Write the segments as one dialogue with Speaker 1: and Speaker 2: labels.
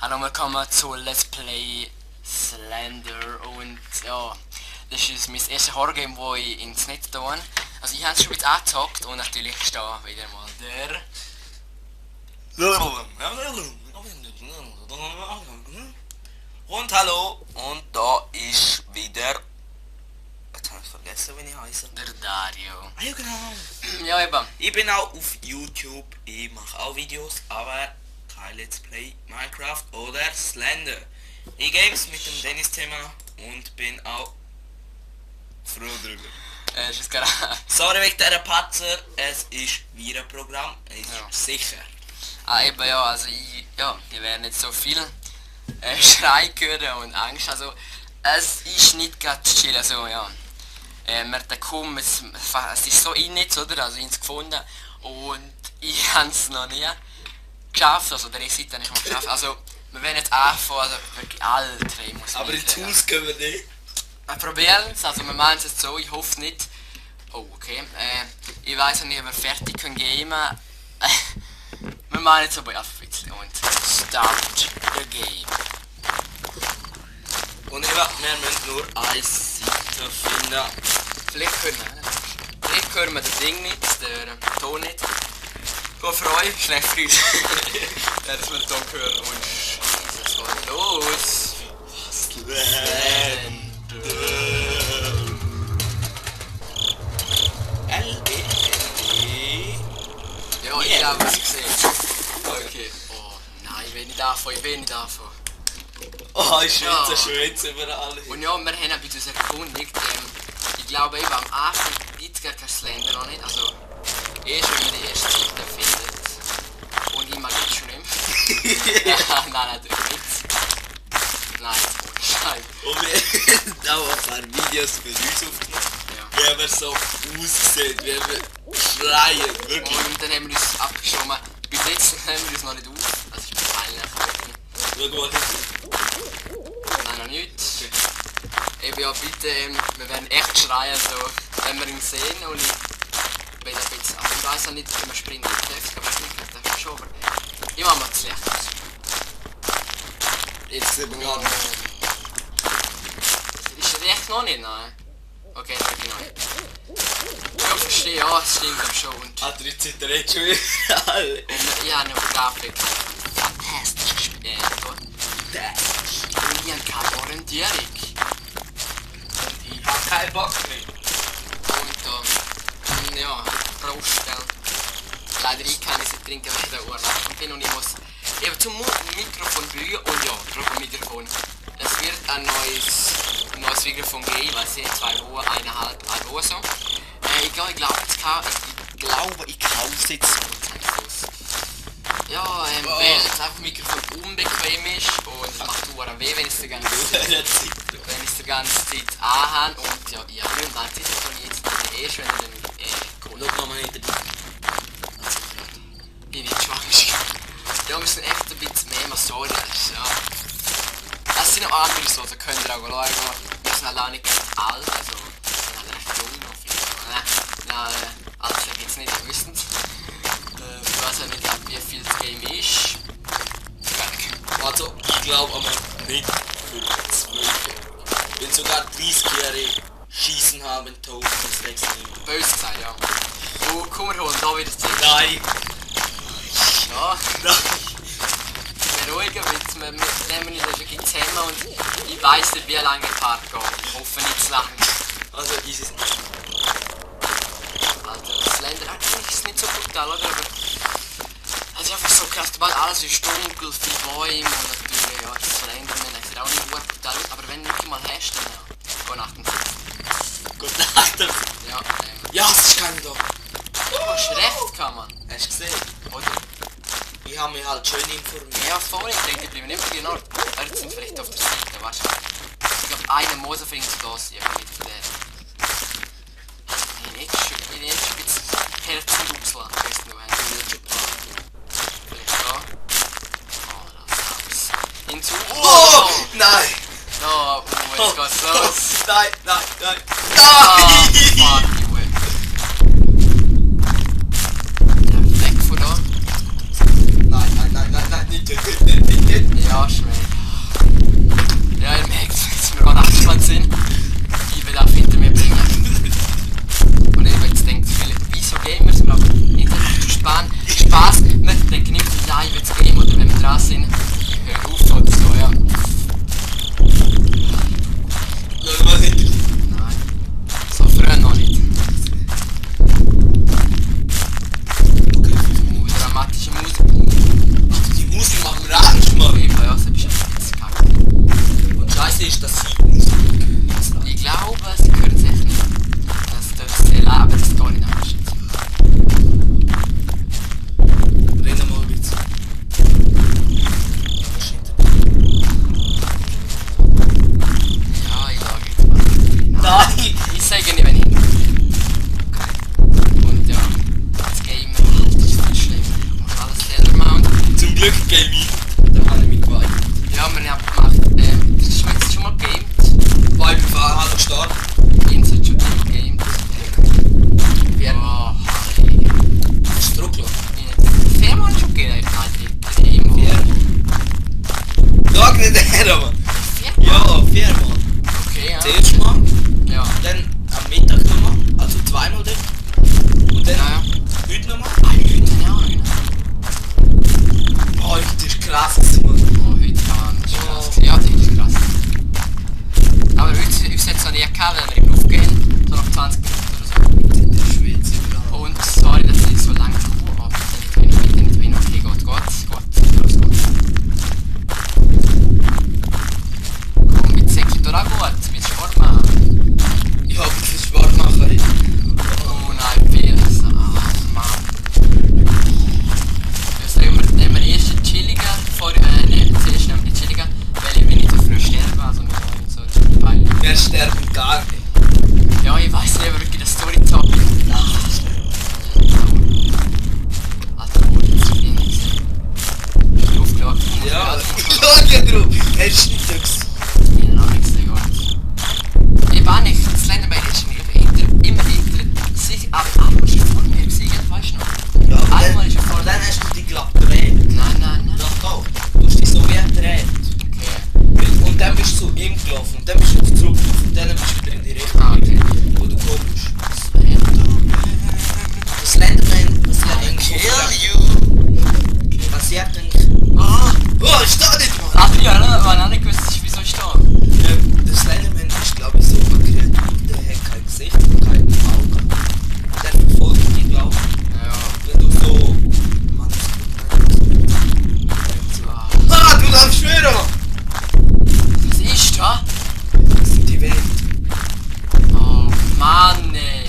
Speaker 1: Hallo, willkommen zu Let's Play Slender und ja, das ist mein erstes Horrorgame, das ich ins Netz tue. Also ich habe es schon jetzt angezockt und natürlich ist da wieder mal der... Und hallo, und da ist wieder... Jetzt habe ich vergessen, wie ich heiße. Der Dario.
Speaker 2: Ah ja, genau.
Speaker 1: Ja, eben.
Speaker 2: Ich bin auch auf YouTube, ich mache auch Videos, aber kein Let's Play Minecraft oder Slender. Ich games mit dem Dennis-Thema und bin auch froh drüber.
Speaker 1: Es ist gerade...
Speaker 2: Sorry wegen dieser Patzer, es ist Virenprogramm, ist
Speaker 1: Ja.
Speaker 2: sicher.
Speaker 1: Ah, eben ja, also ich werde nicht so viel Schrei hören und Angst, also es ist nicht gerade chill, also ja. Man hat kaum, es ist so nicht, oder? Also ich habe es gefunden und ich habe es noch nie geschafft, also der Seite habe ich mal geschafft, also wir werden jetzt anfangen, also wirklich alle drei muss
Speaker 2: Aber die
Speaker 1: mitkriegen.
Speaker 2: Tools können wir nicht.
Speaker 1: Wir probieren es, also wir machen es jetzt so, ich hoffe nicht. Oh, okay. Ich weiß nicht, ob wir fertig können gamen. Wir machen jetzt aber einfach ein bisschen und start the game.
Speaker 2: Und eben, wir müssen nur eine Seite finden.
Speaker 1: Vielleicht hören wir das Ding nicht, den Ton nicht. Go freu, schlecht für uns. Ja, dass wir den Ton hören und es geht los. Ja, ich glaube, was ich sehe. Okay. Oh nein, ich will nicht anfangen,
Speaker 2: Oh, ich
Speaker 1: Ja.
Speaker 2: schwitze überall.
Speaker 1: Und ja, wir haben bei uns erkundigt. Ich glaube eben am Anfang gibt es gar kein Slender noch nicht. Also erst wenn man die erste Seite findet. Und ich mag das schon nicht. Nein, natürlich nicht. Nein, ohne Scheiß.
Speaker 2: Und wir haben auch ein paar Videos für uns aufgenommen.
Speaker 1: Ja.
Speaker 2: Wie wir so aussehen, wie wir schreien, wirklich.
Speaker 1: Und dann haben wir uns abgeschoben. Bis jetzt nehmen wir uns noch nicht auf. Das ist mir peinlich.
Speaker 2: Schau mal hin.
Speaker 1: Nein, noch nicht. Eben ja, bitte, wir werden echt schreien, also, wenn wir ihn sehen und ich bin ein bisschen, also ich weiß auch nicht, wie man springt in die Kräfte, aber ich denke schon, aber ich mache mal zu schlecht aus.
Speaker 2: Jetzt sehen wir gar nicht.
Speaker 1: Ist das echt noch nicht? Nein. Okay, das bin ich noch nicht. Ja, verstehe, ja, das stimmt aber schon. Und
Speaker 2: Alter, jetzt sind wir jetzt schon wieder alle.
Speaker 1: ich habe noch Grafik fantastisch gespielt, oder? Und ich habe keine Orientierung.
Speaker 2: Ich hab keinen Bock mehr.
Speaker 1: Und ja, Baustelle. Leider ich kann nicht trinken, weil ich da urlachen bin und ich muss eben zum Mikrofon brühen und ja, drüber Mikrofon. Es wird ein neues Mikrofon geben, weil es sind 2 Wochen, 1,5 Woche so. Ich glaube, ich kaufe es jetzt. Ja, weil das einfach Mikrofon unbequem ist und es macht nur weh, wenn ich es die ganze Zeit anhabe und ja, irgendwann ist es schon jetzt erst, wenn ich dann
Speaker 2: Schau mal hinter dir.
Speaker 1: bin ich schwach. Ja, wir sind echt ein bisschen mehr Massagen. Ja. Es sind noch andere so, da könnt ihr auch schauen. Wir sind allein nicht ganz alt, also wir sind halt recht jung noch vielleicht. Nein, Alter geht's nicht, ihr wisst es. Ich weiß ja nicht, wie viel das Game ist.
Speaker 2: Also, ich glaube aber nicht für 12. Wenn sogar 30-Jährige Schießen haben, Tod, das wechselt nicht.
Speaker 1: Böse gesagt, ja. Oh, komm, wir holen da wieder das Ziel.
Speaker 2: Nein!
Speaker 1: Ja,
Speaker 2: Nein!
Speaker 1: beruhigen, weil wir nehmen uns wirklich zusammen und ich weiss nicht, wie lange der Part geht. Ich hoffe nicht zu lang.
Speaker 2: Also, ist es nicht.
Speaker 1: Alter, das Slender eigentlich ist nicht so brutal, oder? Aber es ist einfach so krass, weil alles ist dunkel, viele Bäume und natürlich, ja, das Slenderman sieht auch nicht brutal aus, aber wenn du nicht mal hast, dann ja. Gute Nacht.
Speaker 2: Gute Nacht!
Speaker 1: Ja,
Speaker 2: Ja, es ist keiner da!
Speaker 1: du hast recht, kann man.
Speaker 2: Hast du gesehen?
Speaker 1: Oder?
Speaker 2: Ich habe mich halt schön informiert.
Speaker 1: Ja, vorhin, ich denke, die bleiben immer genau. Oder sind vielleicht auf der Seite, weißt du? Ich glaube, eine Mose findest du das, ja, mit von der. Ich bin jetzt ein bisschen Herzenduxler, weißt du, wenn du nicht schon vielleicht da. Oh, das Haus. Hinzu.
Speaker 2: Oh! Nein!
Speaker 1: No, jetzt geht's los.
Speaker 2: Nein, nein, nein!
Speaker 1: Ah,
Speaker 2: Nein!
Speaker 1: fuck, Junge.
Speaker 2: Glück Gaming. Da habe ich mich geweint.
Speaker 1: Ja, wir haben gemacht. Hast du jetzt schon mal gegamed?
Speaker 2: Weil wir fahren hallo Start.
Speaker 1: Jens hat schon immer gegamed. Oh,
Speaker 2: Hast du Druck
Speaker 1: viermal schon gegamed? Nein, dreimal.
Speaker 2: Sag nicht her, aber.
Speaker 1: Viermal?
Speaker 2: Ja, 4 Mal.
Speaker 1: Okay, ja.
Speaker 2: Zuerst mal,
Speaker 1: Ja.
Speaker 2: dann am Mittag nochmal, also 2 Mal dort. Und dann
Speaker 1: Ja.
Speaker 2: heute nochmal.
Speaker 1: Ah, heute ja auch noch.
Speaker 2: Boah, heute ist krass, Mann.
Speaker 1: Oh, heute kann man krass. Ja, das ist krass. Aber uns hat es noch nie gehabt, wenn wir im aufgehen. So nach 20 Minuten oder so.
Speaker 2: In der Schweiz überall.
Speaker 1: Und sorry, dass ich so lange tue, aber bitte nicht wenig. Okay, Gott. Komm, mit Säckchen doch auch gut. Mit Sport machen.
Speaker 2: Ja, aber das ist Sport machen.
Speaker 1: Oh nein, Pilz. Ah, Mann. Jetzt nehmen wir erst die chilligen vor. Zuerst nehmen wir die chilligen, weil ich will nicht so früh sterben, also nicht so peinlich.
Speaker 2: Wir sterben gar nicht.
Speaker 1: Ja, ich weiß nicht, aber wirklich der Story-Topic. Alter, wo jetzt bin ich? Hast du aufgeschaut?
Speaker 2: Ja, schau ja drauf. Er ist nicht das.
Speaker 1: Ich habe noch nichts gehört. Ich war nicht, das Slenderman ist mir immer hinter sich, aber einmal ist er vor mir gewesen, weißt du noch?
Speaker 2: Ja,
Speaker 1: Einmal ist er vor
Speaker 2: und dann hast du die glatt gedreht.
Speaker 1: Nein.
Speaker 2: Doch, doch. Du hast dich so wie gedreht.
Speaker 1: Okay.
Speaker 2: Und dann bist du zu ihm gelaufen. Und dann bist du zurückgelaufen. Und dann bist du wieder in die Richtung,
Speaker 1: Ah, okay.
Speaker 2: wo du kommst. Das Slenderman passiert eigentlich. Passiert eigentlich.
Speaker 1: Ah!
Speaker 2: Oh, ich stehe nicht, Mann!
Speaker 1: Adrian, man auch nicht gewusst, wieso ich da.
Speaker 2: Der Slenderman ist, glaube ich, so eine Kreatur, der hat kein Gesicht und kein Auge. Der verfolgt dich, glaube ich.
Speaker 1: Ja.
Speaker 2: Wenn du so. Mann, ah, du darfst schwören!
Speaker 1: Was ist da?
Speaker 2: Das sind die Welt.
Speaker 1: Oh Mann, ey.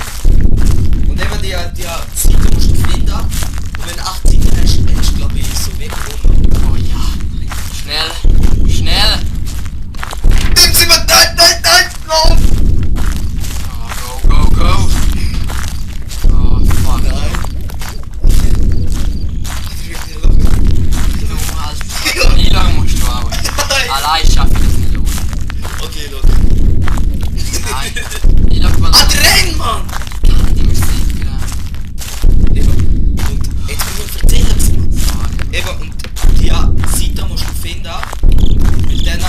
Speaker 2: Und eben die Seite musst du finden. Und wenn du 8 Seiten hast, hast du, glaube ich, so weggekommen.
Speaker 1: Oh ja. Schnell.
Speaker 2: Dann sind wir da, lauf!
Speaker 1: Oh, go. Oh, fuck.
Speaker 2: Nein.
Speaker 1: Du, Alter. Wie lange musst du auch? Allein schaffe ich das nicht, oder?
Speaker 2: Okay, schau.
Speaker 1: Nein. Ich sag mal.
Speaker 2: Ah, renn, Mann!
Speaker 1: Ich muss sicher.
Speaker 2: Eben. Und jetzt muss ich erzählen, Mann. Eben, und die Seite musst du finden. Weil dann,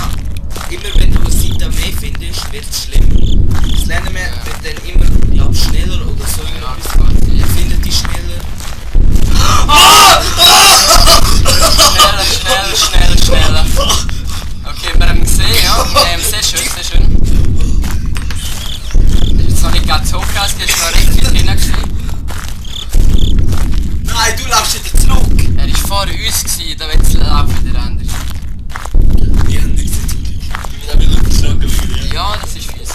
Speaker 2: immer wenn du eine Seite mehr findest, wird es schlimmer. Das lernen wir, wenn dann immer, glaub, schneller oder so irgendwas. Ihr findet die schneller.
Speaker 1: Schneller. Okay, wir haben gesehen, ja. Sehr schön. Das ist jetzt noch nicht ganz so krass, die ist noch recht viel drin gesehen.
Speaker 2: Nein, du laufst wieder zurück!
Speaker 1: Er war vor uns, gewesen, da wird es laufen wieder anders.
Speaker 2: Ich hab nichts zu tun. Ich bin ein bisschen schnackelig.
Speaker 1: Ja, das ist fies.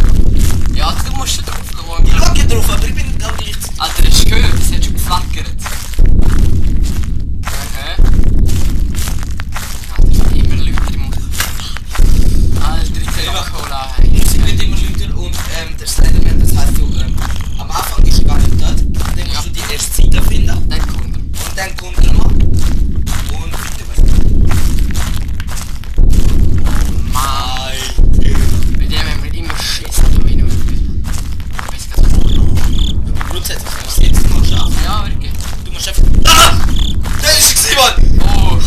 Speaker 1: Ja, du musst da drauf schauen.
Speaker 2: Ich schau hier drauf, aber ich bin auch gleich zu.
Speaker 1: Alter, hast du gehört? Das hat schon geflackert. Okay. Alter, immer Leute im Mund. Alter, ich kann noch Cola.
Speaker 2: Musik wird immer lauter und der Slenderman, das heißt so, am Anfang ist er gar nicht dort. Dann musst du die erste Seite finden.
Speaker 1: Dann kommt er.
Speaker 2: Und dann kommt er mal. Und bitte was.
Speaker 1: Mann. Bei dem haben wir immer Schiss, aber wie nur. Ich weiß gar nicht.
Speaker 2: Grundsätzlich kannst du es jedes Mal schaffen.
Speaker 1: Ja, wirklich.
Speaker 2: Du musst einfach. Ah! Da ist sie, Mann!
Speaker 1: Oh.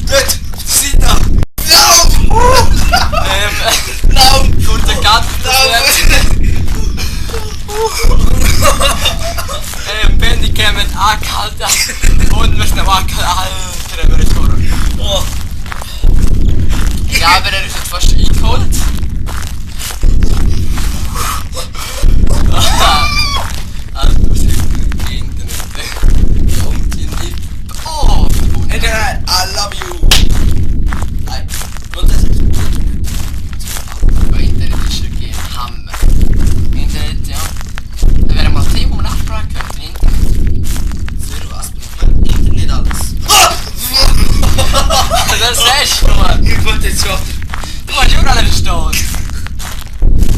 Speaker 2: Dort! Seite! Lauf! Lauf!
Speaker 1: Guter Cut.
Speaker 2: Lauf!
Speaker 1: Ben, die kämen angehalten. Und wir sind angehalten. Alter, wir sind Horror.
Speaker 2: Oh!
Speaker 1: Ja, aber er ist jetzt fast eingeholt. Alter, du bist nicht Internet. Kommt in die... Oh!
Speaker 2: Internet, I love you! Nein, grundsätzlich.
Speaker 1: Bei Internet ist wirklich Hammer. Internet, ja. Da wäre mal ein Thema, wo man nachfragen könnte. Internet.
Speaker 2: Für was braucht man Internet alles?
Speaker 1: Das sagst du nur.
Speaker 2: Ich wollte jetzt schon.
Speaker 1: Du musst überall verstehen.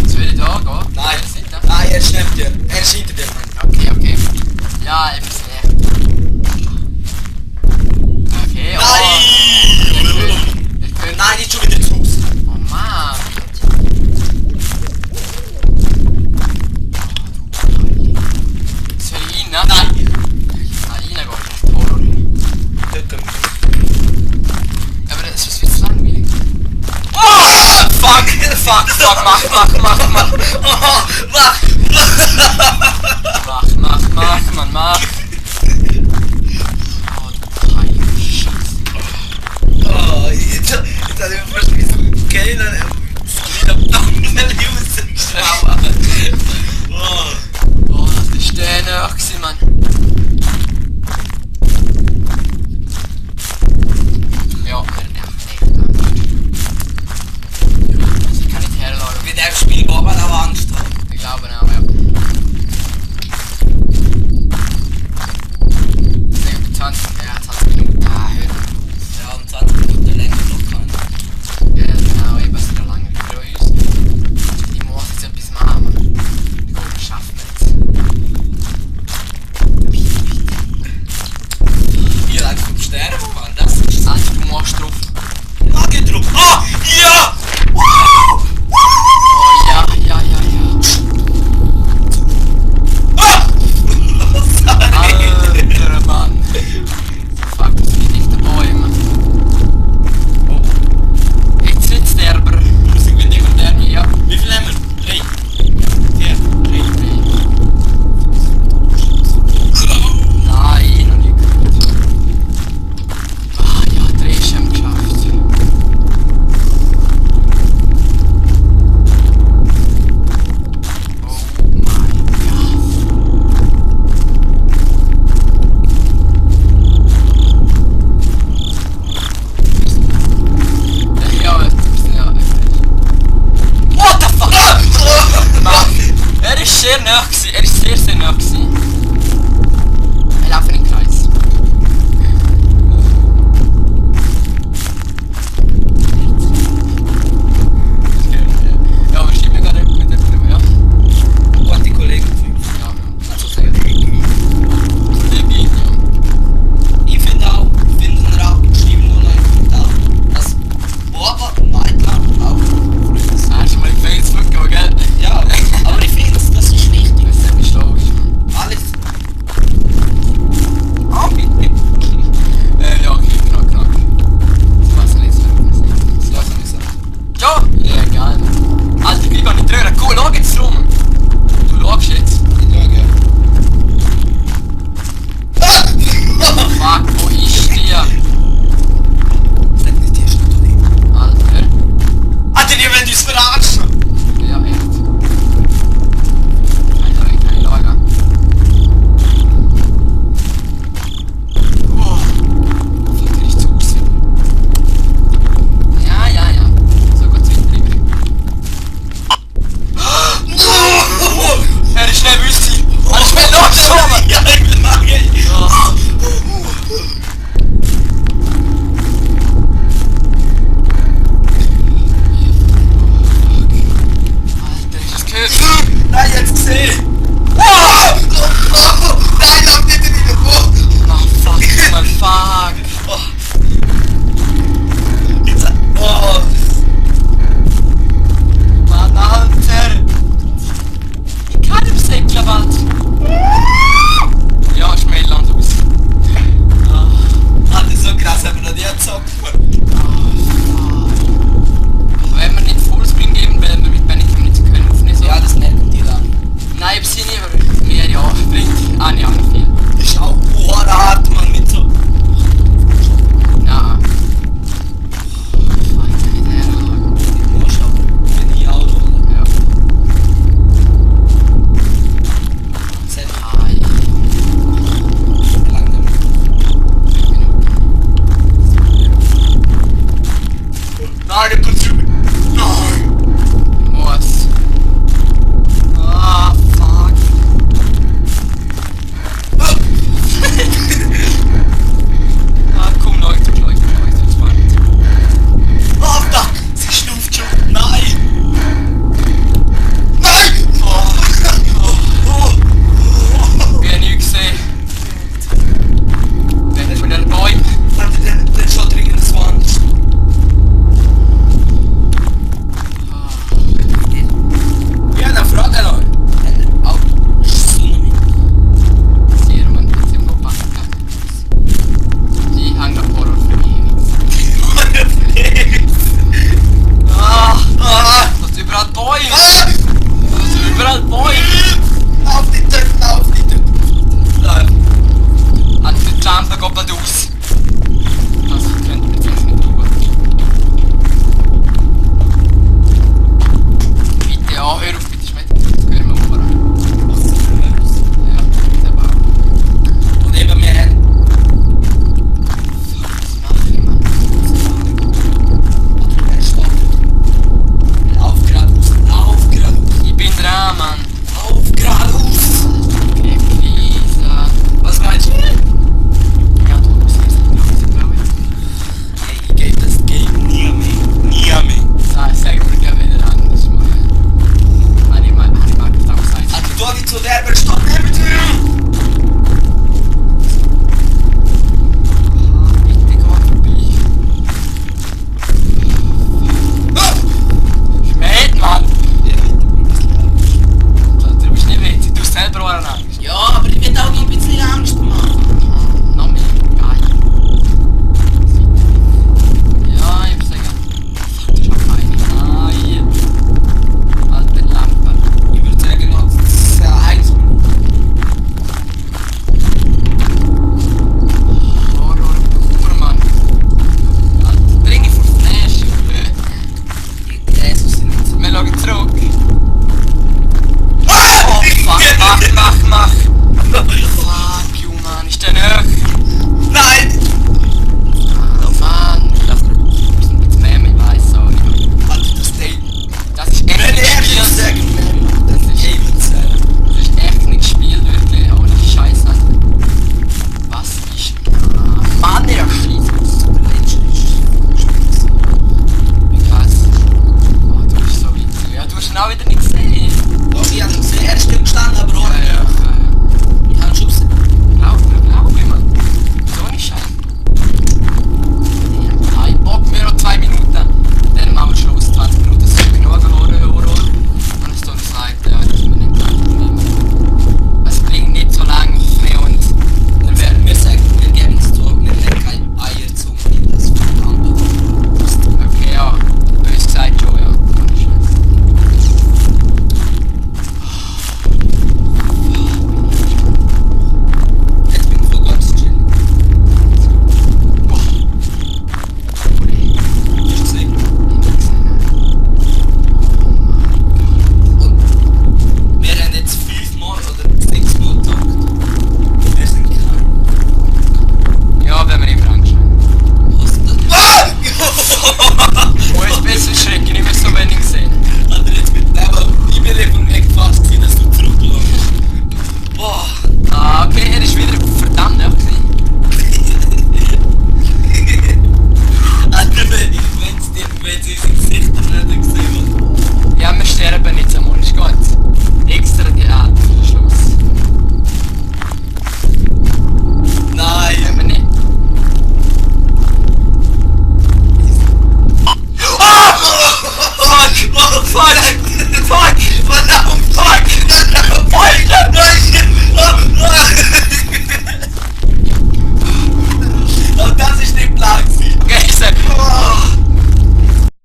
Speaker 1: Jetzt würde ich da gehen.
Speaker 2: Nein.
Speaker 1: Seite.
Speaker 2: Nein, er ist neben dir. Er ist hinter dir, Mann.
Speaker 1: Okay. Ja, eben sehr. Okay, oh.
Speaker 2: Nein!
Speaker 1: Mach, mach, mach, mach, mach.
Speaker 2: Oh, mach!
Speaker 1: Mach, mach, mach, Mann, mach.